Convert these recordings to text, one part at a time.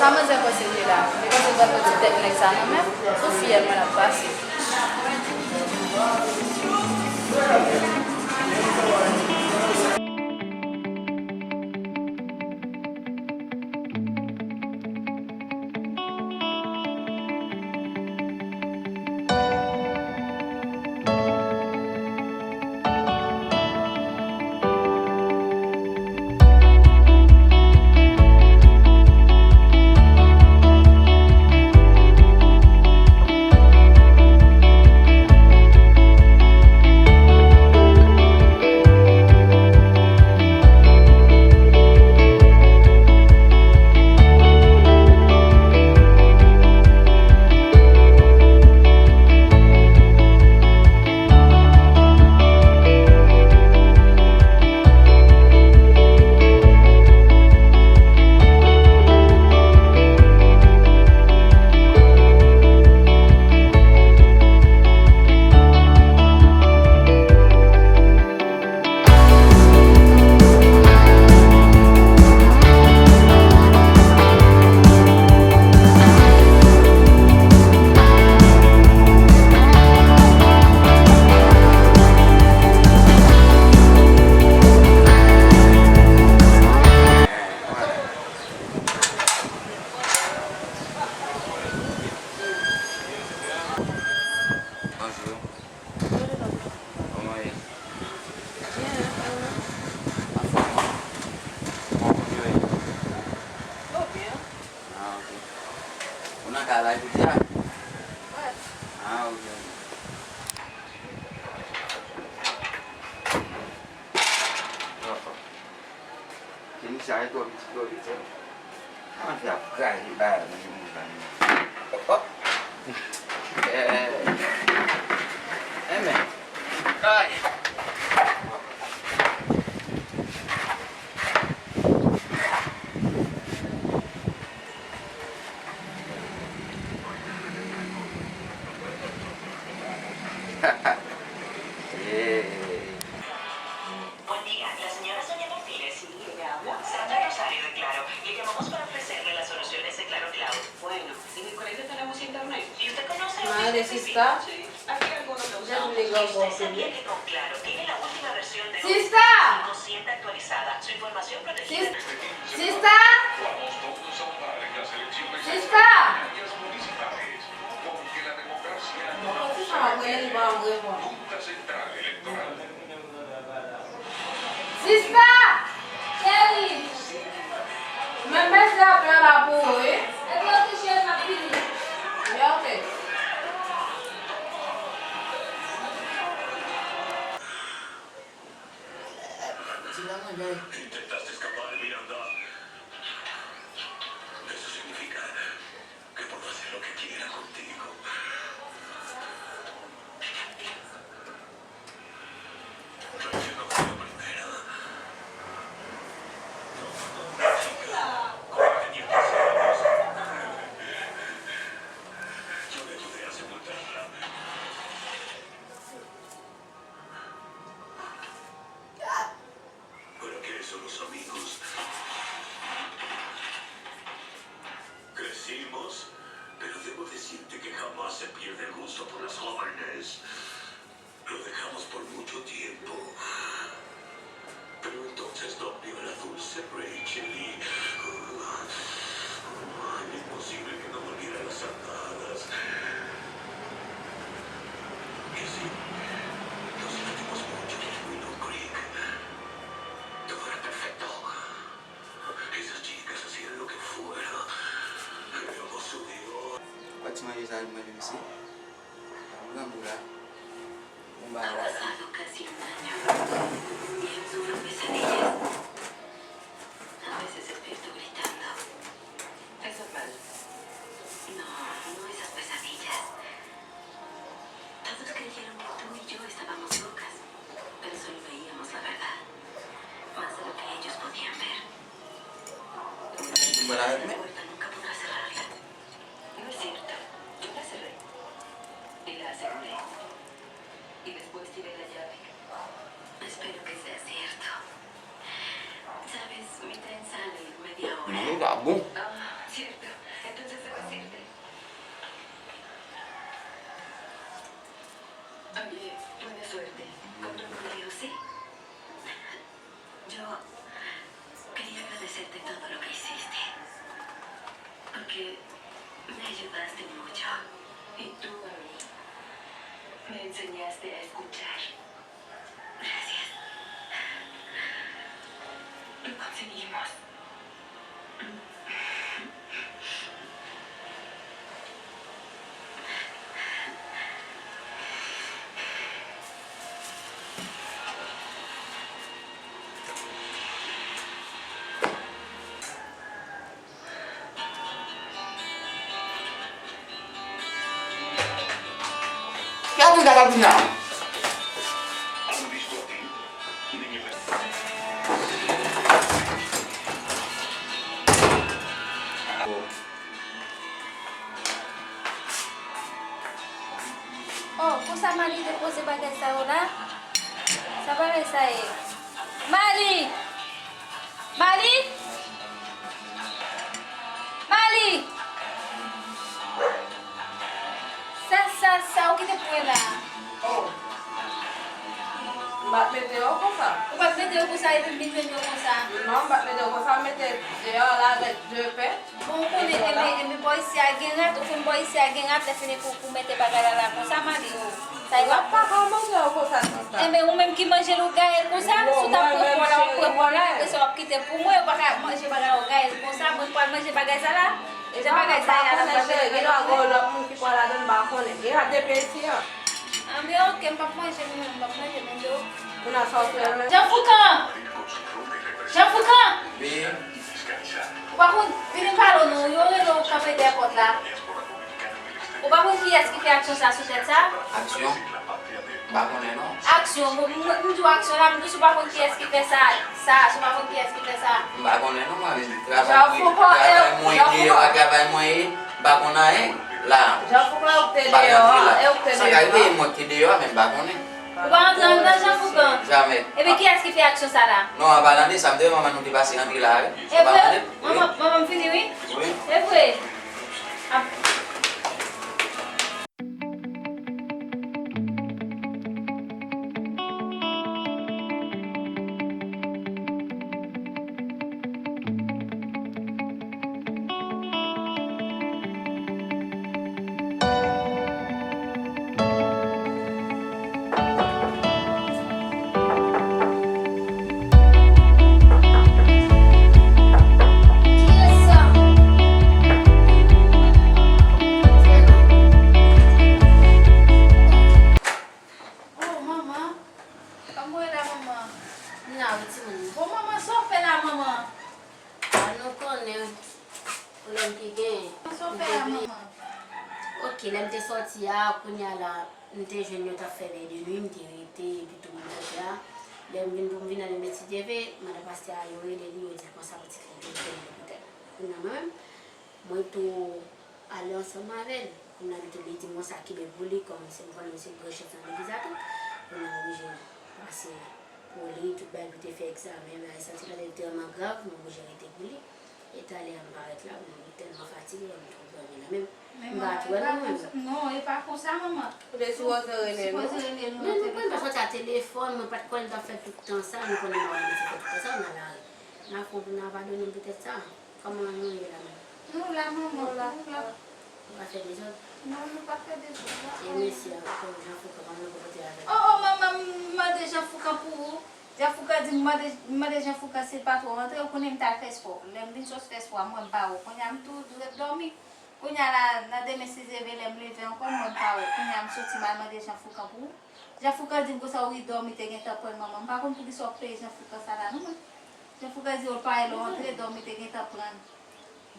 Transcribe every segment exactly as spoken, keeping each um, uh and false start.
Sa manzè panse de la? Li panse l pral pran ti tèt nèg sa nan men l? Sou fiyèl mwen l ap pase. Bonjou. Kòman w ye? Byen, e ou menm? Anfòm, wi. Kòman w ye? Yo byen. Ah, ok. Ou nan kay la jodi a? Wi. Ah, ok. Yo. Ke misye a twò piti, twò piti. An, fè ap kraze bagay nan moun sa yo. Oh, oh. Eh, eh, men. Ay. Eh. Buen día, la señora Sonia Martínez. Sí, ella habla. Sandra Rosario de Claro. Le llamamos para ofrecerle las soluciones de Claro Cloud. Bueno, en el colegio tenemos internet. ¿Y usted conoce un sistema similar? Sí. Aquí algunos lo usamos. ¿Usted sabía que con Claro tiene la última versión de Office trescientos sesenta actualizada? Su información protegida. Sista! Sista! Sista! Mwen konn si sa ap rele li pa janm reponn. Sista! Cheri! Men mesye ap la la pou ou, wi. Epi yo touche l, m ap vini. Ya, ok. Ti la mwen bay. Intentaste escapar, Miranda. Eso significa que puedo hacer lo que quiera contigo. Traicionó a la primera. No, no, no, chica. Como tenía que ser. Yo le ayudé a sepultarla. ¿Para qué somos amigos? Crecimos, pero debo decirte que jamás se pierde el gusto por las jóvenes. Lo dejamos por mucho tiempo. Pero entonces nos vio la dulce Rachel y, ay, imposible que no volviera a las andadas. Y así, nos divertimos mucho en Willow Creek. Todo era perfecto. Esas chicas hacían lo que fuera. Éramos su Dios. Wè ti manje sa li manje misye. Grangou la. Bon bagay la. Ha pasado casi un año. Y aún sufro pesadillas. A veces despierto gritando. Eso es malo. No, no esas pesadillas. Todos creyeron que tú y yo estábamos locas, pero solo veíamos la verdad. Más de lo que ellos podían ver. Una vez abierta la puerta, nunca podrás cerrarla. No es cierto. Yo la cerré. Y la aseguré. Y después tiré la llave. Espero que sea cierto. Sabes, mi tren sale en media hora. Menm pa bon. Ah, Cierto, entonces debe decirte. Oye, buena suerte con tu abuela Lucy. Yo quería agradecerte todo lo que hiciste, porque me ayudaste mucho. Y tú a mí me enseñaste a escuchar. Gracias. Lo conseguimos. Gade, gade, gade, gade. Oh, konsa Mali depoze bagay sa yo la? Sa bagay sa ye? Mali! Mali! Mali! Sa, sa, sa ou kite pou mwen la? Oh. M pa t mete yo konsa. Ou pa t mete yo konsa epi m vin jwenn yo konsa? Non, m pa t mete yo konsa, m mete deyò la avèk de pè. Bon, ou konnen, enben, enben, bò isi a gen rat, ou konn bò isi a gen rat, lè fini pou, pou mete bagay la la konsa, Mali, o. Sa e pa. Rat pa ka manje yo konsa, sista. Enben, ou menm ki manje lougay konsa, si w ta pran pò la, ou pran pò la, apre sa w ap kite pou mwen, ou pa ka manje bagay lougay konsa, mwen pral manje bagay sa la. Jan bagay sa ye a, n ap manje lougay. Gen dwa gen lòt moun ki pral ladan, m pa konnen. Gen rat depi isi an. Anben, oke, m p ap manje, mwen menm, m p ap manje, men yo. Moun nan sa w fè menm. Jan Foukan! Jan Foukan! Wi. Ou pa konn, vini m pale w non, yo rele w kanpe dèyè pòt la. Ou pa konn kiyès ki fè aksyon sa sou tèt sa? Aksyon? M pa konnen non. Aksyon, m, m, m di w aksyon la, m di w si w pa konn kiyès ki fè sa, sa, si w pa konn kiyès ki fè sa. M pa konnen non, mwen, travay mwen, travay mwen, deyò a travay mwen ye, m pa konn anyen la. Jan Foukan, e ou k te deyò a, e ou k te deyò a. Sa ka rive, e mwen k te deyò a, men m pa konnen. Ou pa antre anndan, Jan Foukan? Jamè. Epi kiyès ki fè aksyon sa la? Non, an palan de sa, m te wè manman nou te pase antre la, wi. E vre? Manman, manman m fini, wi. Wi. E vre? Oh, manman. Kòman w ye la, manman? M la, wi, timoun. Bon, manman, sa w fè la, manman? A, nou konnen pwoblèm ki genyen. Sa w fè la, manman? Oke, lè m te sòti a, kounye a la, m te jwenn yo t ap fè vèy de nwi, m te rete, epi tou moun kote a. Lè m vin pou m vin ale met ti deve, madan pastè a, yo rele li, yo di l konsa, pitit li te fè vèy pou tèt. Kounye a, mwen menm, mwen tou ale ansanm avè l. Kounye a li tou li di m konsa kenbe pou li, kòm se m konnen se gran chèf nan legliz la tou. Kounye a m oblije pase pou li, tout bagay pou te fè egzamen, bagay sa, ti bagay te vrèman grav, m oblije rete pou li. E talè a m parèt la, m tèlman fatige, m twò dòmi la menm. M pa t wè non mwen. Non, e pa konsa, manman. Ou te sipoze rele nou. Sipoze rele nou nan telefòn. Men nou konn pa sòti a telefòn, mwen pa t konnen l t ap fè tout tan sa, nou konnen mwen te fè tout tan sa, m nan lari. N ap fè yon abandone m poutèt sa. Kòman nou ye la menm? Nou la, manman, nou la. Ou pa fè dezòd? Non, nou pa fè dezòd la. E mesye a, kòman Jan Foukan, kòman nou pote avè l? Oh, oh, manman, m mande Jan Foukan pou ou. Jan Foukan di m mande, m mande Jan Foukan si l pa twò rantre, ou konnen m t al fè spò. Lè m vin sot fè spò a, m wè m pa wè w. Kounye a m tou ret dòmi. Kounye a la, nan demen si Dye vle, lè m leve ankò, m wè m pa wè w. Kounye a m soti m al mande Jan Foukan pou ou. Jan Foukan di m konsa, wi, dòmi te gentan pran l, manman. M pa konn poukisa w peye Jan Foukan sa la non mwen. Jan Foukan di w pa wè lè w antre, dòmi te gentan pran l.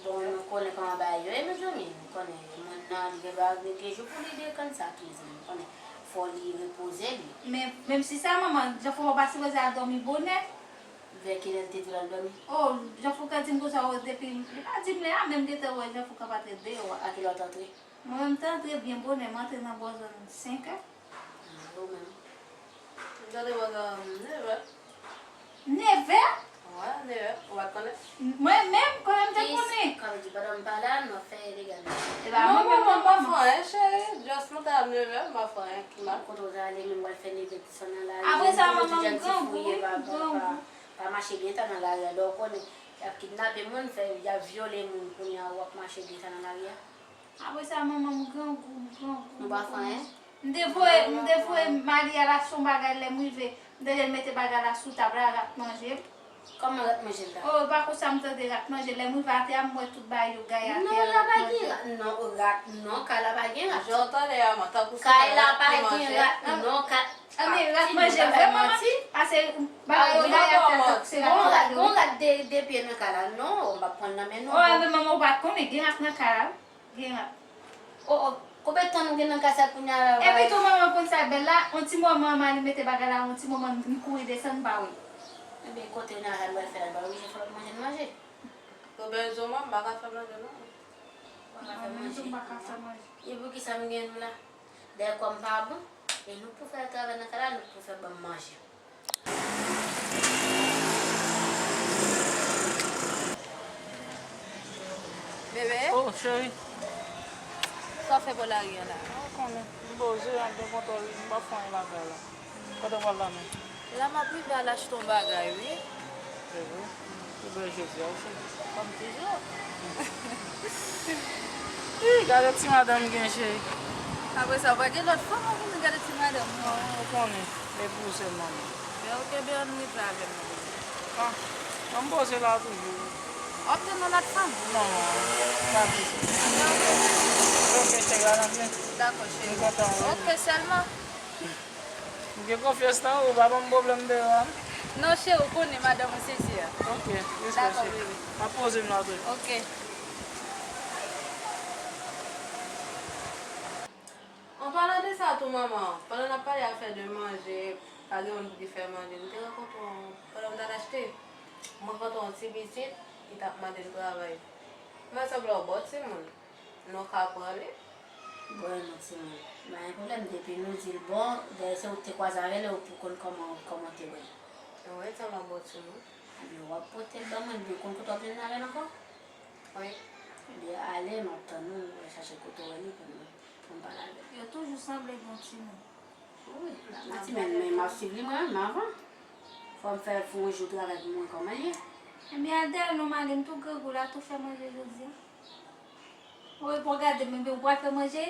Bon, nou konnen kòman bagay yo ye, mezanmi. Nou konnen moun nan, li gen dwa gen jou pou li dekann sa ki di, nou konnen fò li repoze li. Men, menm si sa, manman, Jan Foukan pa sipoze al dòmi bonè. Vè kilè l te di l al dòmi? Oh, Jan Foukan di m konsa, oh, depi, li pa di m lè a, men m gentan wè Jan Foukan pa t ret deyò a. A kilè w t antre? Mwen menm, m te antre byen bonè, m antre nan bò zòn senkè. A, ou menm? M tande bò zòn nevè. Nevè? Wi, nevè. Ou pa t konnen? Mwen menm, konnen m te konnen. Ou di pandan m pa la, n ap fè ilegal. E pa mwen menm non, manman. Mwen pa fè anyen, cheri. Just mwen ta ap nevè, m pa fè anyen ki mal. Kote w ta ale menm, w al fè nevè ti sa nan lari. Apre sa, manman, m grangou, wi, m grangou. Pa mache byen tan nan lari a, lè w konnen y ap kidnape moun, fè, y ap vyole moun, kounye a w ap mache byen tan nan lari a. Apre sa, manman, m grangou, m grangou. Nou pa fè anyen? M te voye, m te voye Malia la sou yon bagay, lè m rive, m tande l mete bagay la sou tab la, rat manje l. Kòman rat manje l la? Oh, e pa konsa m tande rat manje l. Lè m rive atè a, m wè tout bagay yo gaye atè a, rat manje l. Non, la pa gen rat. Non, rat, non, kay la pa gen rat. Jan w tande a, man, tankou se rat ki manje l. Kay la pa gen rat, non, kay. Anben, rat manje l vre, manman? Pase bagay yo gaye atè a, tankou se rat manje l. Gon rat de, de pye nan kay la, non, m p ap pran l nan men nou. Oh, anben, manman, ou pa t konnen, gen rat nan kay la, wi. Gen rat. Oh, oh. Konbyen tan nou gen nan kay sa kounye a la? Epi tou, manman konn sa bèl la, yon ti moman, Mali mete bagay la, yon ti moman, m kouri desann, m pa wè l. Ebyen, kote n al, al wè l fè, al ba Roger fè lòt manje, n manje. Ou bezwen mwen, m pa ka fè manje, non. Ou pa ka fè manje? Mwen menm tou, m pa ka fè manje. E poukisa m gen nou la? Dèyè kò m pa bon, e nou k pou fè travay nan kay la, nou k pou fè ban m manje. Bebe? Oh, cheri. Sa w fè bò lari a la? Ou konnen, m poze, m ap gen kontwòl, m p ap fè anyen bagay la. Kote w pral la menm? La m ap rive al achte yon bagay, wi. Se vre? Ou bèl jodi a, wi, cheri. Kòm toujou. Ih, gade ti madanm gen, cheri. Apre sa, ou pa gen lòt fanm, ou vin gade ti madanm. Non, ou konnen, e pou ou sèlman. Men ok, ben ann rive avè m. Ah, non, m poze la toujou. W ap tann yon lòt fanm? Non, non, pa bezwen. Ok, cheri, al antre. Dakò, cheri. M kontan, wi. Ok, sèlman. M gen konfyans nan ou, pa ban m pwoblèm deyò a, non. Non, cheri, ou konnen madanm ou se Dye. Ok, respè, cheri. Dakò, bebe. M ap poze m la tou. Ok. An palan de sa tou, manman, pandan n ap pale afè de manje, pa gen moun pou ki fè manje, m te rankontre yon, pandan m t al achte, m rankontre yon ti pitit, li t ap mande m travay. M fè sanblan w ba w timoun. Non, w ka pran li. Bon, non, timoun. Pa gen pwoblèm, depi nou di l bon, dayè se ou ki te kwaze avè l, e ou pou konn kòman, kòman w te wè l. Wi, sa va bon, timoun. Ebyen, w ap pote l ban mwen, ebyen, ou konn kote w ap jwenn avè l ankò? Wi. Ebyen, ale, m ap tann ou, w al chache kote w wè li pou nou, pou m pale avè l. Yo toujou sanble bon timoun. Wi, Mati, men, men m ap swiv li mwen menm avan. Fò m fè, fè yon jou travay pou m wè kòman l ye. Ebyen, al dèyè non, Mali, m tou grangou la, tou fè manje jodi a. Wi, bon, gade, men, men, ou pral fè manje?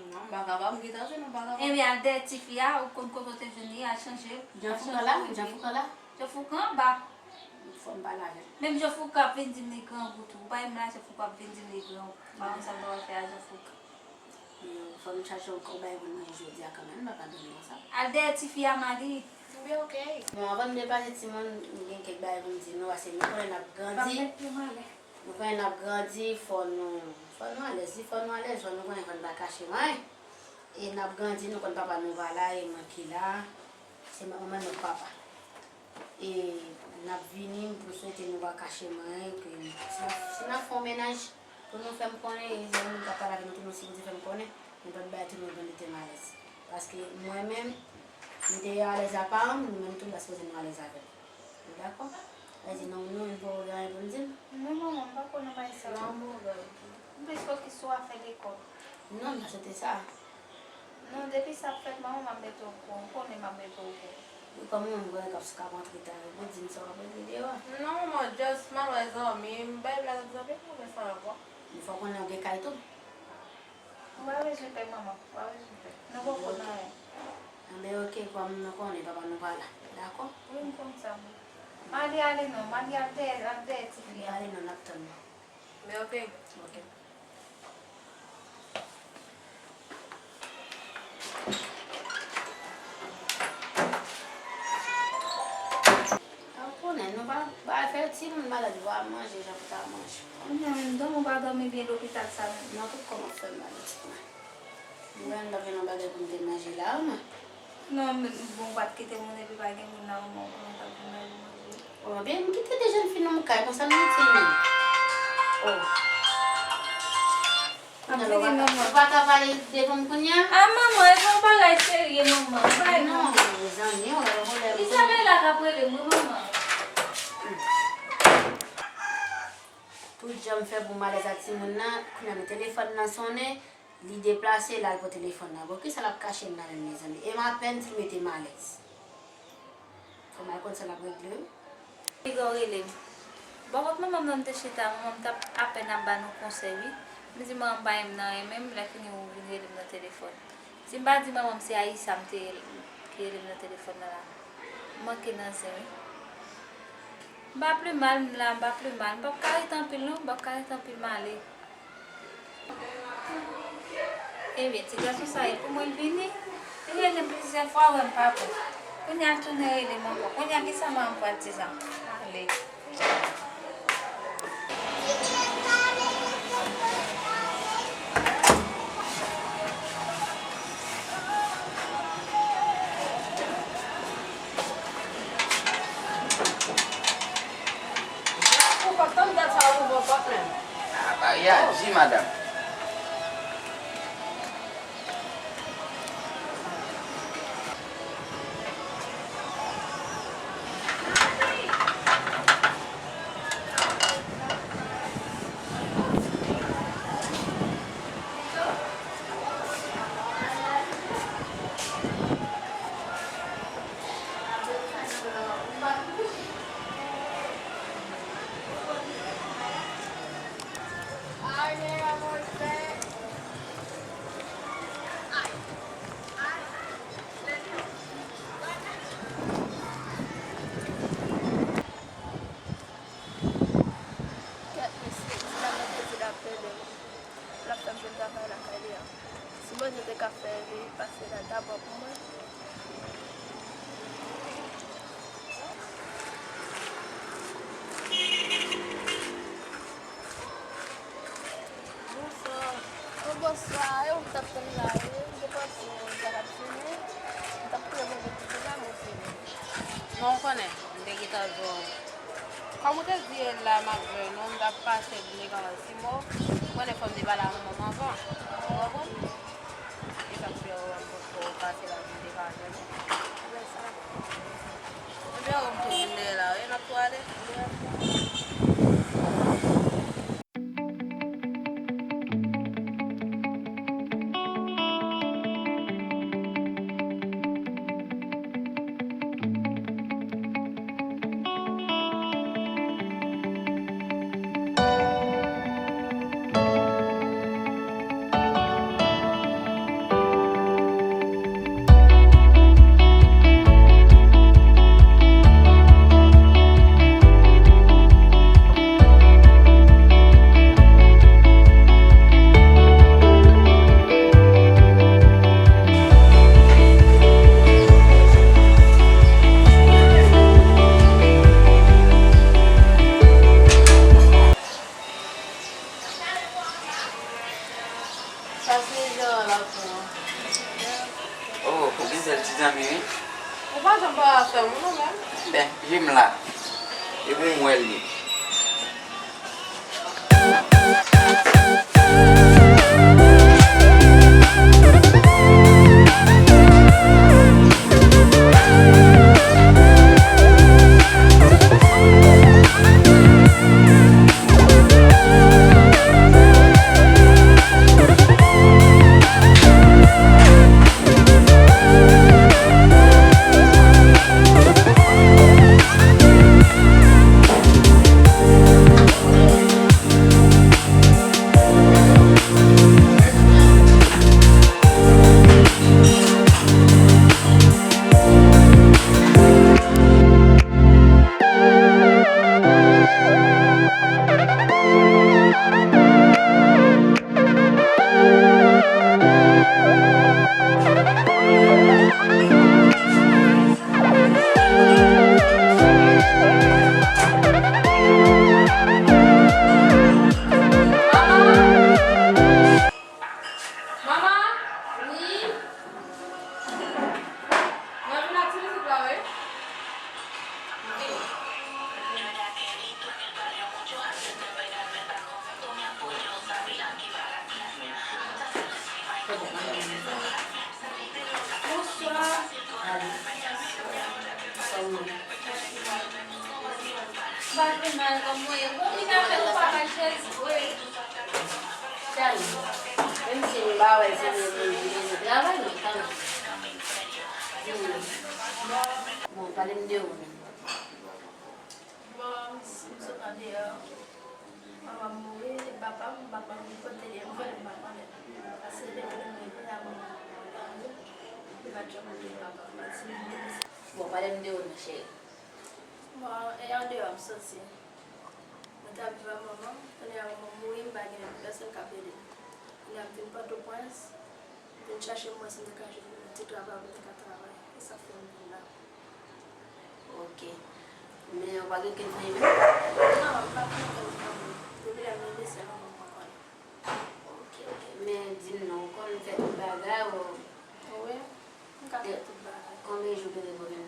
Non, m pa kapab, m gentan di nou m pa kapab. Ebyen, al dèyè tifi a, ou konn kote w te jwenn li, al chanje l. Jan Foukan la? Jan Foukan la? Jan Foukan anba. Fò m pale avè l. Menm Jan Foukan ap vin di m li grangou tou. Ou pa wè m la, Jan Foukan ap vin di m li grangou. M pa konn sa m ta pral fè a Jan Foukan. Yo, fò m chache yon kòb bay moun manje jodi a kanmenm, m pa ka dòmi konsa. Al dèyè tifi a, Mali. Ebyen, ok. Bon, anvan m depase timoun, m gen kèk bagay pou m di nou, paske nou konnen n ap grandi. Pa met pye m alè. Nou konnen n ap grandi, fò nou, fò nou alèz, wi, fò nou alèz, fò nou konnen fò n pa kache anyen. E n ap grandi, nou konn papa nou pa la, e mwen ki la. Se manman nou k papa. E n ap vini, m pou swete nou pa kache m anyen, ke si n ap, si n ap fè yon mennaj, pou nou fè m konnen, e zanmi m k ap pale avè nou tou, nou sipoze fè m konnen, nou pa t bay tout moun pou nou te m alèz. Paske mwen menm, m te alèz apa m, nou menm tou, nou ta sipoze nou alèz avè m. Nou dakò? Sa vle di nou, nou menm poko gen anyen pou n di l? Non, manman, m pa kwè nan bagay sa yo. Non, bon, bon. M plis fokis sou afè lekòl. Non, m pa swete sa. Non, depi sa ap fèt, manman, m ap mete w okouran. Ou konnen m ap mete w okouran. Wi, kòm yon moun k ap, k ap antre ta yo, bon, di m sa w ap regle deyò a. Non, manman, just m al wè zanmi m, bay blag ak zanmi m, mwen sa ankò. Fò w konnen w gen kay tou. Ou pa bezwen pè, manman, ou pa bezwen pè. Nou poko nan anyen. Anben, ok, kòm nou konnen papa nou pa la. Dakò? Wi, m konn sa, wi. Mali ale non, Mali al dèyè, al dèyè tifi a. Ale non, n ap tann nou. Men ok. Ok. A, ou konnen, nou pa, pa fè timoun malad, va manje, jan pou ta manje. Kounye a menm, dòmi ou pa dòmi byen lopital sa menm. Nan tout kò m ap fè mal, timoun. Mwen, m t ap jwenn yon bagay pou m te manje la, mwen. Non, men, bon, ou pa t kite moun epi pa gen moun la, manman, ou konnen w t ap vin la pou manje. Oh, ben, m kite de jèn fi nan kay, konsa nou itil menm. Oh. Ap vini, manman. Ou pa ka pale devan m kounye a? A, manman, e pa yon bagay serye, manman. Bay non, mezanmi, yon lè volè. Isabella k ap rele m, wi, manman. Tout jan m fè pou malèz a timoun nan, kounye a men telefòn nan sonnen, li deplase, l al pran telefòn nan. Bon, kisa l ap kache m nan menm, mezanmi? E m apèn si l mete m alèz. Fò m al konn sa l ap regle wi. Piga w rele m. Bò kot manman m nan m te chita, manman m t ap apèn ap ba nou konsèy wi. M di manman m pa renmen m nan renmen m, lè fini ou vin rele m nan telefòn. Si m pa di manman m se Aïssa m te ki rele m nan telefòn nan la. M manke nan zen wi. M pa pi mal m la, m pa pi mal. M p ap ka ret anpil non, m p ap ka ret anpil m ale. Ebyen, ti gason sa e pou mwen l vini. Li rele m plizyè fwa, wè m pa pran. Kounye a l tounen rele m ankò. Kounye a kisa manman m pral di sa? Ale. Ou pa tann dat sa ou ouvè pòt menm. Ah, pa reyaji, madanm. Kèt mesye, ti dam nan te di l ap pede m. L ap fè m jwenn travay lakay li a. Si Bondye te ka fè li pase la dabò pou mwen. Bonswa. Oh, bonswa. E ou m t ap tann la, wi. M te panse ou pa t ap vini. M t ap priye Bondye pou vin la, men ou vini. Non, ou konnen, m te gentan jwenn ou. Kòm ou te di e la m ap jwenn ou, m t ap pase vin devan Simo. Ou konnen fò m te pale a manman m anvan. Ou konprann? E sa k fè ou poko pase la vin devan jwenn ou. Lè sa. Ebyen, ou m tou vin dèyè la, wi, n ap tou ale. Sa se jan la pou. Oh, ou gen bèl ti zanmi, wi. Ou pa janm pa afè moun, non, menm? Ben, je m la. E pou m wè l ye. Manman! Manman! Wi? Mwen vin ak ti pitit la, wi. Bonswa. Sa w ye? M pa pi mal, kòman w ye? Bon, li ka fè nou pa bay chèz. Menm si m pa wè l, se vre pou l vini travay, men kanmenm. Di m non. Bon, pale m de ou menm. Bon, m, m sot andeyò. Manman m mouri, e papa m, papa m, kote l ye, m konnen m pa konnen. Paske depi lè m rive la, manman m mouri. Li pa t janm oubli papa m, menm si m mouri. Bon, pale m de ou non, cheri. Bon, e andeyò m soti. Mwen t ap viv ak manman m, kounye a manman m mouri, m pa gen pèsonn k ap ede m. Kounye a m vin Pòtoprens, m vin chache m wè si m te ka jwenn yon ti travay pou m te ka travay. E sa k fè m vin la. Ok. Men ou pa gen okenn fanmi menm? Non, m pa gen okenn fanmi. Depi lè m rive, se manman m mwen konnen. Ok, ok. Men di m non, ou konn fè tout bagay, ou... Wi, m ka fè tout bagay. Konbyen jou genlè ou vin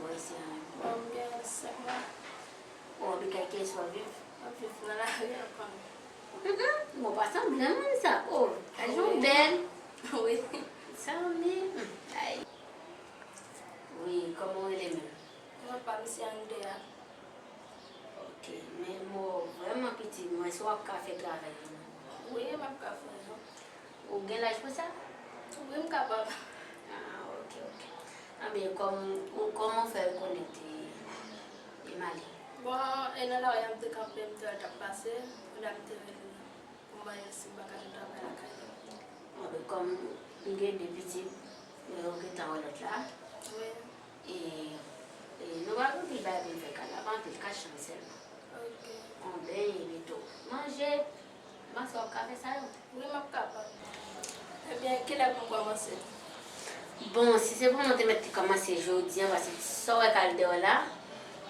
bò isi a menm? Bon, m gen senk mwa. Ou abite ak kiyès w ap viv? M ap viv nan lari a, konn. Mm, mm, bon, pa sanble non, sa. Oh, ajan w bèl. Wi. Sa menm. Ay. Wi, kòman w rele menm? Non pa m se Andrea. Ok, men mwen vrèman piti, mwen si w ap ka fè travay la non. Wi, m ap ka fè l. Ou gen laj pou sa? Wi, m kapab. Ah, ok, ok. Anben, kòm, ou, kòman w fè rekonèt, e, Emali? Bon, e nan lari a m te kanpe, m te wè l t ap pase, kounye a m te rele l pou m mande l si m pa ka jwenn travay lakay li. Anben, kòm m gen de pitit, men ou gentan wè lòt la. Wi. E, e nou pa gen anpil bagay pou n fè, kay la pa anpil, kat chanm sèlman. Ok. Yon beny, epi tou manje. Panse w ap ka fè sa yo? Wi, m ap kapab. Ebyen, kilè pou m kòmanse? Bon, si se pou mwen, te mèt te kòmanse jodi a, paske sa w wè k al deyò la,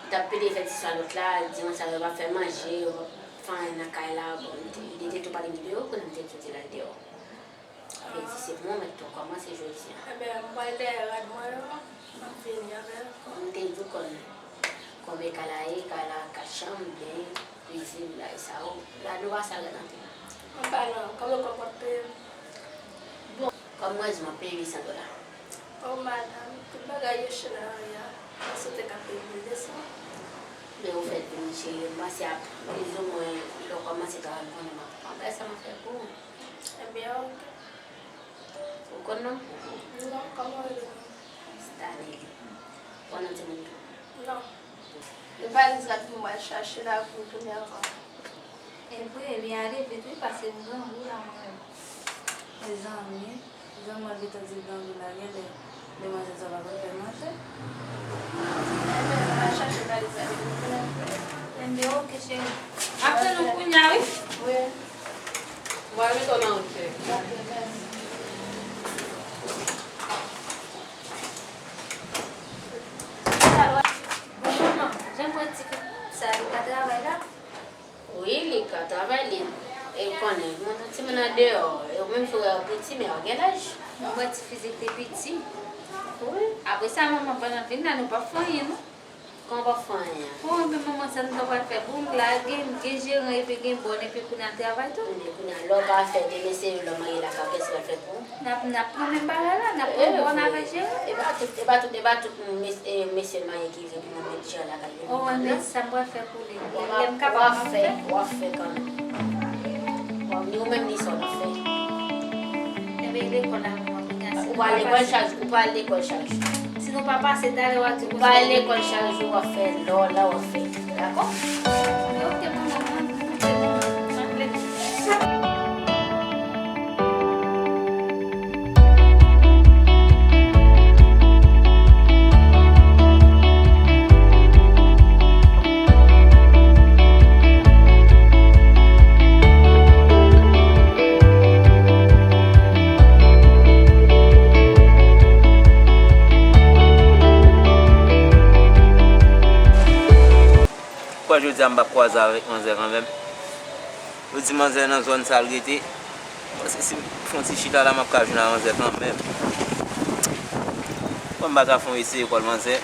li t ap pede fè ti salòt la, di yon sa yo p ap fè manje, yo p ap fè anyen nan kay la. Bon, m te, li te tou pale m de yo, kounye a m te tou di l al deyò. Epi di se pou mwen, m mèt tou kòmanse jodi a. Ebyen, m pral dèyè rad mwen yo, m ap vini avè l. M te di w konn konbyen kay la ye, kay la kat chanm, beny, kwizin, bagay sa yo. La nou pa sa rad anpil. Anba non, konbyen kòb w ap peye m? Bon, kòm mwen di w, m ap peye uit san dola. O madanm, tout bagay yo chè nan lari a. Mwen swete k ap peye mil de san. Men ou fèk vini, cheri, m panse ap plizoumwen lè w kòmanse travay, m konnen m ap pran bagay sa m ap fè pou ou. Ebyen, ok. Ou konn non? Non, kòman w rele non? Stanley. Ou konn non timoun tou? Non. E valiz la pou mwen al chache la pou tounen anvan. E vre, ebyen ale vit wi, paske m grangou la mwen menm. Mezanmi, jan mwen gentan di grangou la, genlè demwazèl sa pa konn fè manje. Ebyen, al chache valiz la, depi m tounen m fè. Ebyen, ok, cheri. M ap tann ou kounye a, wi. Wi. Mwen mete w nan wout, cheri. Ok, mèsi. Bon, manman, jan m wè tifi sa, li ka travay la? Wi, li ka travay, li, e konnen, mwen, timoun andeyò, e ou menm si w wè w piti, men w gen laj. Mwen wè tifi se te piti. Wi. Apre sa, manman, pandan m vin la, nou p ap fè anyen, non. Kòman w p ap fè anyen an? Bon, men manman, sa nou ta pral fè? Bon, la, gen, gen jeran, epi gen bòn, epi kounye a travay tou. Men kounye a, lè w pa fè, demen se lòm an ye lakay, kiyès ki pral fè pou ou? N ap, n ap pran menm bagay la, n ap pran bòn avèk jeran. E pa tout, e pa tout, e pa tout mes-, e, mesye marye ki vle pou mwen met jeran lakay li. O, men sa m pral fè pou li. Lè m kapab, m ap fè. W ap fè kanmenm. W ap, ni ou menm, ni sa w ap fè. Ebyen, lekòl la, manman, kounye a, si nou pa pase. Ou pral lekòl chak jou, ou pral lekòl chak jou. Si nou pa pase, talè w a di konsa. Ou pa al lekòl chak jou, w ap fè lè w la, w ap fè. Dakò? Ok, manman, mwen, mwen, mwen, mwen, mwen. Kwè jodi a m p ap kwaze avèk manzè kanmenm. Yo di manzè nan zòn sa l rete. Paske si m fè yon ti chita la, m ap ka jwenn ak manzè kanmenm. Bon, m pa ka fè yon eseye kòl manzè.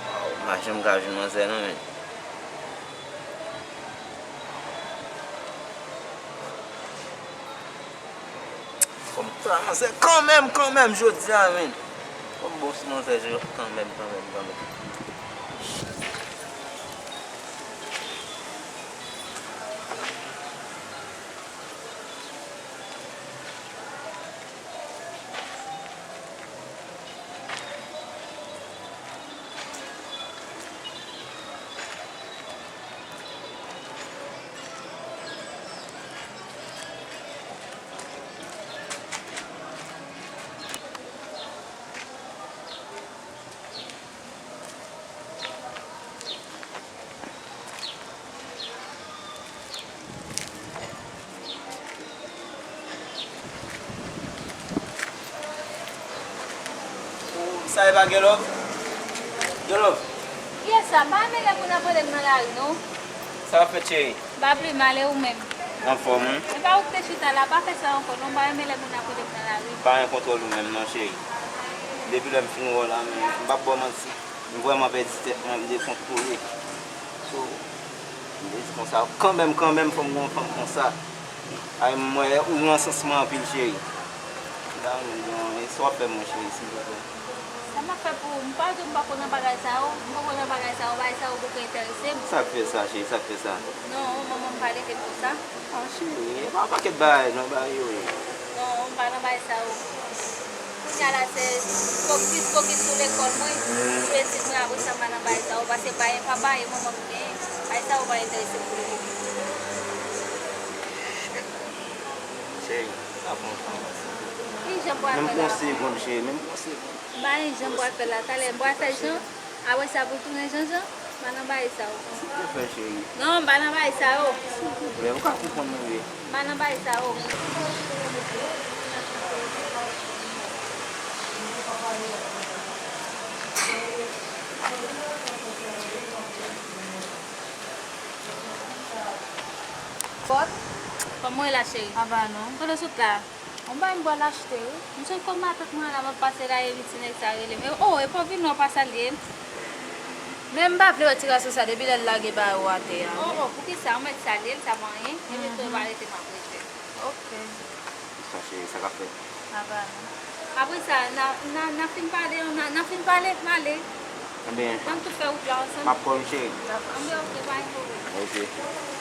Waw, m pa janm ka jwenn manzè non, men. Fò m pran manzè kanmenm, kanmenm, jodi a, men. Fò m bon sou manzè, kanmenm, kanmenm, kanmenm. Sa e pa Gelove? Gelove? Kiyès sa? M pa renmen lè moun ap rele m nan lari, non. Sa w ap fè, cheri? M pa pli mal, e ou menm? Anfòm, wi. E pa ou ki te chita la, pa fè sa ankò, non. M pa renmen lè moun ap rele m nan lari. Pa gen kontwòl ou menm, non, cheri. Depi lè m fin wè w la, men, m p ap ba w manti. M vrèman pèdi tèt mwen, m dekontwole. So, m te di konsa, kanmenm, kanmenm, fò m gen yon fanm konsa. Ay, m wè ou nan sans mwen anpil, cheri. M ta renmen gen yon, e sa w ap fè mwen, cheri, silvouplè? Sa m ap fè pou ou? M pa di w m poko nan bagay sa yo. M poko nan bagay sa yo. Bagay sa yo poko enterese m. Sa k fè sa, cheri? Sa k fè sa? Non, manman m pa leve m konsa. Ah, cheri, e pa yon pakèt bagay, non, bagay yo ye. Non, m pa nan bagay sa yo. Kounye a la, se fokis, fokis sou lekòl mwen, sou etid mwen, apre sa, m pa nan bagay sa yo, paske pa gen papa, e manman m gen, bagay sa yo pa enterese m pou le moman. Cheri, sa pran tan. Ki jan pou al fè la? Menm pou yon segonn, cheri, menm pou yon segonn. M pa gen jan pou al fè la, talè m pral fè jan. Apre sa, pou l tounen jan jan, m pa nan bagay sa yo. Silvouplè, cheri. Non, m pa nan bagay sa yo. Silvouplè, ou ka konprann mwen, wi. M pa nan bagay sa yo. Fòt? Kòman w ye la, cheri? Ava non. Kote w sot la? Yon bagay m pral achte, wi. M sot kot matant mwen la, m ap pase la, epi ti nèg sa rele m. E, o, e pa w vin non, pa salye m. Men m pa vle wè ti gason sa depi lè l lage bagay yo atè a. O, o, poukisa? Ou mèt salye l, sa pa anyen. Epi tou, pa rete m ap rete. Ok. Sa cheri, sa k ap fèt? Apa non. Apre sa, n a, n a, n a fin pale, n a, n a fin pale, m ale. Ebyen, n ap tou fè wout la ansanm. M ap call ou, cheri. Anben, ok, pa gen pwoblèm. Ok.